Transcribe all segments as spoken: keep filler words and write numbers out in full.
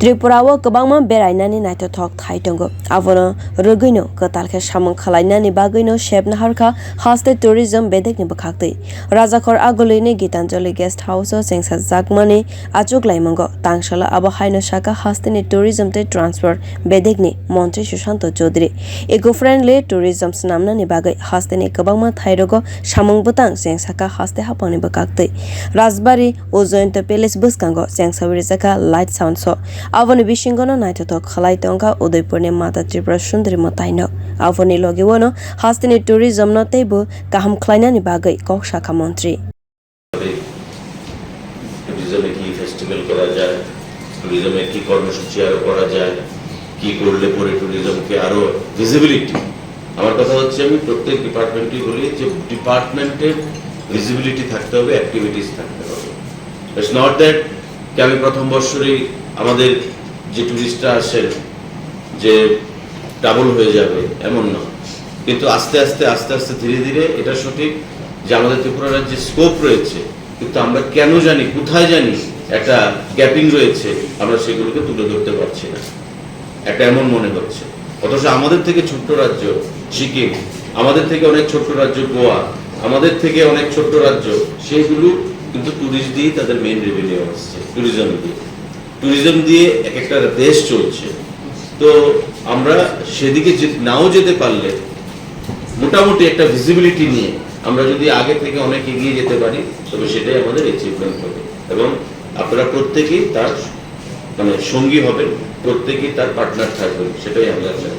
Tripura o kwbangma berainani naithothok thai tongo. Abono rwgwino kwtal khe samung khwlainani bagwino sep naharkha haste tourism bedekni bwkhaktwi. Rajakhor Agulini Gitanjali Guest House o chengsajakmani achuklaimungo tangsalo abo haino sakha hasteni tourism tei transport bedekni montri Sushanto Chaudhary. Eco-friendly tourism swnamnani bagwi hasteni kwbangma thairogo samung bwtang chengsakha haste haphangni bwkhaktwi. Rajbari o Jayanta Palace bwskango chengsawi rijakha light sound show. Aboni bisingono naithothok khwlai tongkha Udaipurni Mata Tripura Sundari mwtaino. Aboni logeono hasteni tourism no teibo kaham khlainani bagwi kok sakha montri. ট্যুরিজমে কি ফেস্টিভ্যাল করা যায়, ট্যুরিজমে কি কর্মসূচি আরো করা যায়, কি করলে পরে ট্যুরিজমকে আরো ভিজিবিলিটি, আমার কথা হচ্ছে, আমি প্রত্যেক ডিপার্টমেন্টই বলি যে ডিপার্টমেন্টের ভিজিবিলিটি থাকতে হবে, অ্যাক্টিভিটিস থাকতে হবে। ইটস নট দ্যাট কি আমি প্রথম বছরই আমাদের যে ট্যুরিস্টরা আসেন যে ডাবল হয়ে যাবে, এমন না, কিন্তু আস্তে আস্তে আস্তে আস্তে ধীরে ধীরে এটা সঠিক যে আমাদের ত্রিপুরা রাজ্যে স্কোপ রয়েছে, কিন্তু আমরা কেন জানি, কোথায় জানি একটা গ্যাপিং রয়েছে, আমরা সেগুলোকে তুলে ধরতে পারছি না, একটা এমন মনে হচ্ছে। অথচ আমাদের থেকে ছোট্ট রাজ্য সিকিম, আমাদের থেকে অনেক ছোট্ট রাজ্য গোয়া, আমাদের থেকে অনেক ছোট্ট রাজ্য, সেগুলো কিন্তু ট্যুরিস্ট দিয়েই তাদের মেইন রেভিনিউ আসছে, ট্যুরিজম দিয়ে। ট্যুরিজম দিয়ে এক একটা দেশ চলছে। তো আমরা সেদিকে যে-, নাও যেতে পারলে মোটামুটি একটা ভিজিবিলিটি নিয়ে আমরা যদি আগে থেকে অনেক এগিয়ে যেতে পারি, তবে সেটাই আমাদের অ্যাচিভমেন্ট হবে। এবং আপনারা প্রত্যেকেই তার, মানে, সঙ্গী হবেন, প্রত্যেকেই তার পার্টনার থাকবেন, সেটাই আমরা চাই।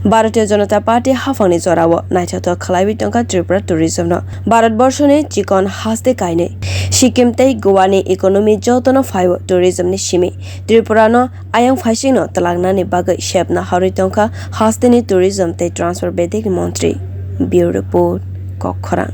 Bharatiya Janata Party haphangni jorao naithothok khlaiwi tongkha Tripura tourism no. Bharat borshoni chikon haste kainwi Sikkim tei Goa ni economy jotono phaio tourism ni simi. Tripura no ayang phaisingno twlangnani bagwi sepna harwi tongkha hasteni tourism tei transport bedekni montri. Bureau Report, Kokkhorang.